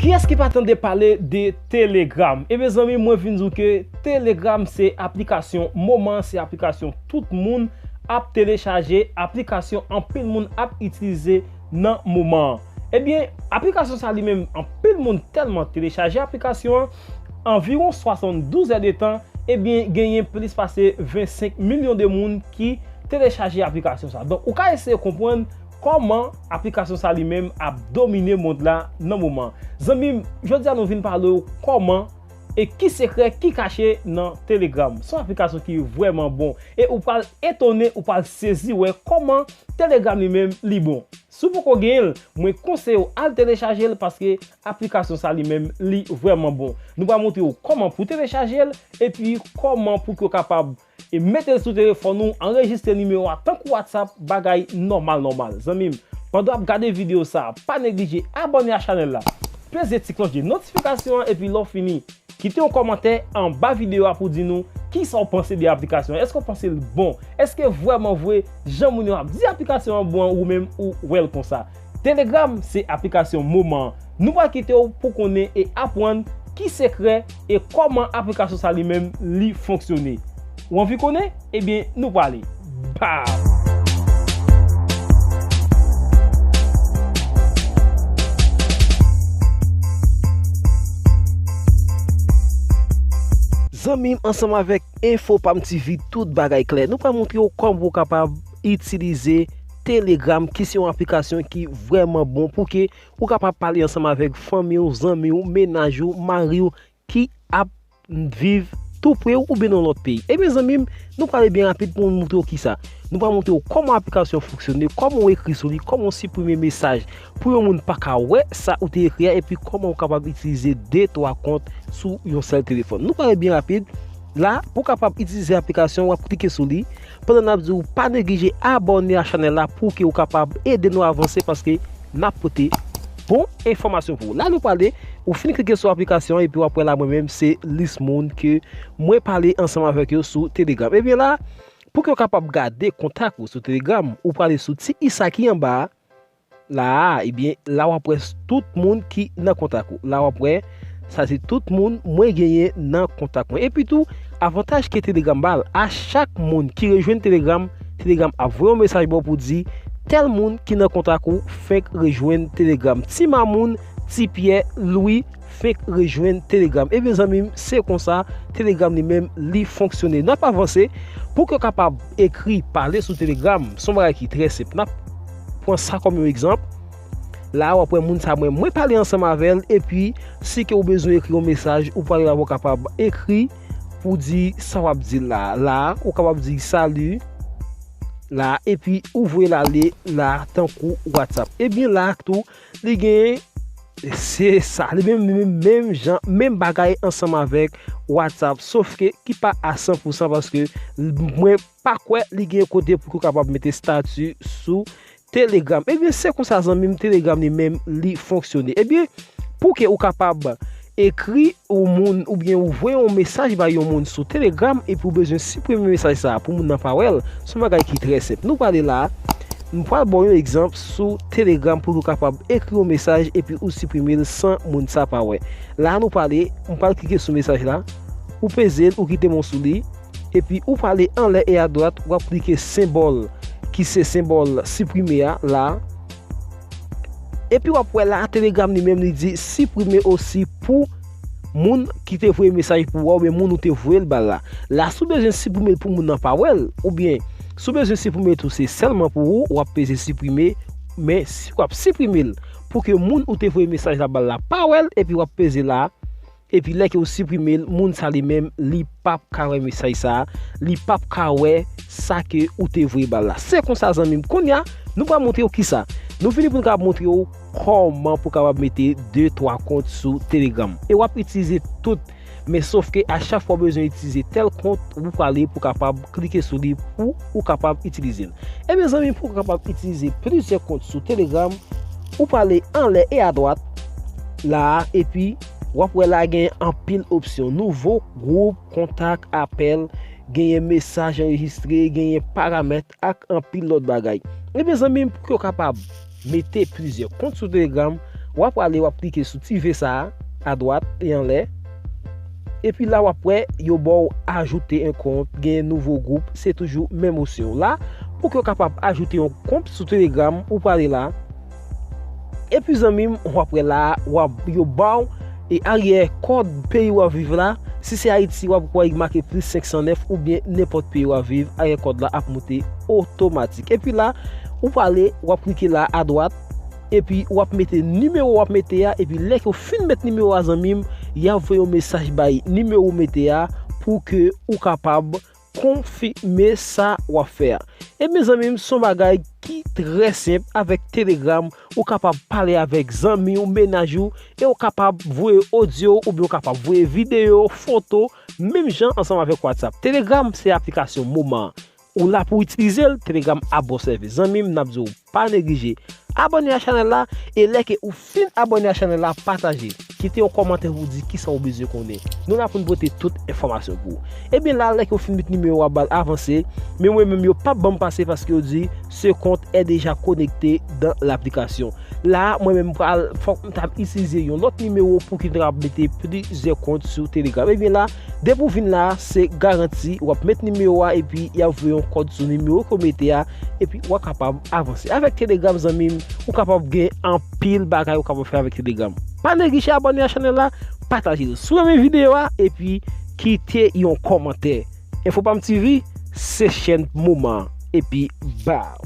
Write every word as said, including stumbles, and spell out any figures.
Kiyès ki pa tande pale de Telegram? Ebyen zanmi, mwen vin di w ke Telegram se aplikasyon moman, se aplikasyon tout moun ap telechaje, aplikasyon anpil moun ap itilize nan moman an. Ebyen, aplikasyon sa li menm, anpil moun tèlman telechaje aplikasyon an, anviwon swasanndouz è de tan, ebyen, genyen plis pase vennsenk milyon de moun ki telechaje aplikasyon sa. Donk, ou ka eseye konprann kòman aplikasyon sa li menm ap domine mond la nan moman. Zanmi m, jodi a nou vin pale w kòman e ki sekrè ki kache nan Telegram. Se yon aplikasyon ki vrèman bon e ou pral etone, ou pral sezi wè kòman Telegram li menm li bon. Si w poko genyen l, mwen konseye w al telechaje l paske aplikasyon sa li menm li vrèman bon. Nou pral montre w kòman pou telechaje l epi kòman pou ke w kapab e mete l sou telefòn ou, anrejistre nimewo a tankou WhatsApp, bagay nòmal nòmal. Zanmi m, pandan w ap gade videyo sa, pa neglije abòne a chanèl la, peze ti klòch de notifikasyon an epi lè w fini, kite yon kòmantè anba videyo a pou di nou kisa w panse de aplikasyon an. Èske w panse l bon? Èske vrèman vre jan moun yo ap di aplikasyon an bon an, ou menm ou wè l konsa? Telegram se aplikasyon moman an. Nou pral kite w pou konnen e aprann ki sekrè e kòman aplikasyon sa li menm li fonksyone. Ou anvi konnen? Ebyen, nou prale. Bam! Zanmi m, ansanm avèk Enfo Pam T V, tout bagay klè. Nou pral montre w kòman pou w kapab itilize Telegram, ki se yon aplikasyon ki vrèman bon pou ke ou kapab pale ansanm avèk fanmi w, zanmi w, mennaj ou, mari w ki ap viv tou pre w oubyen nan lòt peyi. Ebyen zanmi m, nou prale byen rapid pou nou montre w kisa. Nou pral montre w kòman aplikasyon an fonksyone, kòman w ekri sou li, kòman w siprime mesaj pou yon moun pa ka wè sa ou te ekri a, epi kòman w kapab itilize de, twa kont sou yon sèl telefòn. Nou prale byen rapid. La, pou w kapab itilize aplikasyon, w ap klike sou li. Pandan n ap di w pa neglije abòne a chanèl la pou ke w kapab ede nou avanse, paske n ap pote bon enfòmasyon pou ou. La nou prale, ou fin klike sou aplikasyon an epi w ap wè la mwen menm se lis moun ke mwen pale ansanm avèk yo sou Telegram. Ebyen la, pou ke w kapab gade kontak ou sou Telegram, ou prale sou ti i sa ki anba a, la a, ebyen, la w ap wè s-, tout moun ki nan kontak ou. La w ap wè, sa se tout moun mwen genyen nan kontak mwen. Epi tou, avantaj ke Telegram ba l, a chak moun ki rejwenn Telegram, Telegram ap voye yon mesaj ba w pou di, tèl moun ki nan kontak ou fenk rejwenn Telegram. Ti Mamoun, Ti Pyè, Lwi, fenk rejwenn Telegram. Ebyen, zanmi m, se konsa Telegram li menm li fonksyone. N ap avanse. Pou ke w kapab ekri, pale sou Telegram, se yon bagay ki trè senp. N ap pran sa kòm yon egzanp. La, w ap wè moun sa mwen, mwen pale ansanm avè l, epi si ke w bezwen ekri yon mesaj, ou pale la, w kapab ekri pou di sa w ap di la. La, ou kapab di, "Salut." La, epi ou voye l ale la, tankou WhatsApp. Ebyen, la tou, li gen, se sa, li menm, menm, menm jan, menm bagay ansanm avèk WhatsApp, sof ke ki pa a san pou san, paske mwen pa kwè li gen kote pou ke w kapab mete stati sou Telegram. Ebyen, se konsa, zanmi m, Telegram li menm, li fonksyone. Ebyen, pou ke ou kapab ekri yon moun oubyen ou voye yon mesaj bay yon moun sou Telegram epi ou bezwen siprime mesaj sa a pou moun nan pa wè l, se yon bagay ki trè senp. Nou prale la, m pral ba w yon egzanp sou Telegram pou ou kapab ekri yon mesaj epi ou siprime l san moun sa pa wè. La nou prale, m pral klike sou mesaj la, ou peze l, ou kite men w sou li, epi ou prale anlè e adwat, w ap klike senbòl ki se senbòl siprime a la. Epi w ap wè la, Telegram li menm li di siprime osi pou moun ki te voye mesaj pou ou a, oubyen moun ou te voye l ba l la. La, si w bezwen siprime l pou moun nan pa wè l, oubyen si w bezwen siprime l tou se sèlman pou ou, w ap peze siprime, men si w ap siprime l pou ke moun ou te voye mesaj la ba l la pa wè l, epi w ap peze la, epi lè ke w siprime l, moun sa li menm, li p ap ka wè mesaj sa, li p ap ka wè sa ke ou te voye ba l la. Se konsa, zanmi m, kounye a, nou pral montre w kisa. Nou vini pou n kapab montre w kòman pou w kapab mete de, twa kont sou Telegram. E w ap itilize tout, men sof ke a chak fwa w bezwen itilize tèl kont, ou prale pou w kapab klike sou li pou ou kapab itilize l. Ebyen, zanmi m, pou w kapab itilize plizyè kont sou Telegram, ou prale anlè e adwat la a, epi w ap wè la gen anpil opsyon. Nouvo, gwoup, kontak, apèl, genyen mesaj anrejistre, genyen paramèt ak anpil lòt bagay. Ebyen, zanmi m, pou ke w kapab mete plizyè kont sou Telegram, W ap prale, w ap klike sou ti V sa a, adwat e anlè. Epi la, w ap wè yo ba w ajoute un compte, gen nouvo gwoup, se toujou menm opsyon. La, pou ke w kapab ajoute yon kont sou Telegram, ou prale la. Epi zanmi m, w ap wè la, w ap, yo ba w e aryè kòd peyi w ap viv la. Si se Ayiti, w ap wè y make plis senk san nèf oubyen nenpòt peyi w ap viv, aryè kòd la ap moute otomatik. Epi la, ou prale, w ap klike la adwat, epi w ap mete nimewo w ap mete a, epi lè ke w fin met nimewo a, zanmi m, y ap voye yon mesaj bay nimewo w mete a pou ke ou kapab konfime sa w ap fè a. Ebyen, zanmi m, se yon bagay ki trè senp. Avèk Telegram, ou kapab pale avèk zanmi w, mennaj ou, e w kapab voye odyo oubyen w kapab voye videyo, foto, menm jan ansanm avèk WhatsApp. Telegram se aplikasyon moman an. Ou la pou itilize l, Telegram ap ba w sèvis. Zanmi m, n ap di w pa neglije abòne a chanèl la, e lè ke ou fin abòne a chanèl la, pataje. Kite yon kòmantè pou w di kisa w bezwen konnen. Nou la pou n pote tout enfòmasyon pou ou. Ebyen la, lè ke w fin met nimewo a, ba l avanse, men mwen menm yo p ap ban m pase paske yo di ce compte est déjà connecté dans l'application. La, mwen menm pral, fòk m t ap itilize yon lòt nimewo pou ki m t ap mete plizyè kont sou Telegram. Ebyen la, depi w vin la, se garanti, w ap met nimewo a epi y ap voye yon kòd sou nimewo ke w mete a, epi w ap kapab avanse. Avèk Telegram, zanmi m, ou kapab gen anpil bagay ou kapab fè avèk Telegram. Pa neglije abòne a chanèl la, pataje l. Si w renmen videyo a, epi kite yon kòmantè. Enfo Pam T V, se chèn moman an. Epi, baw!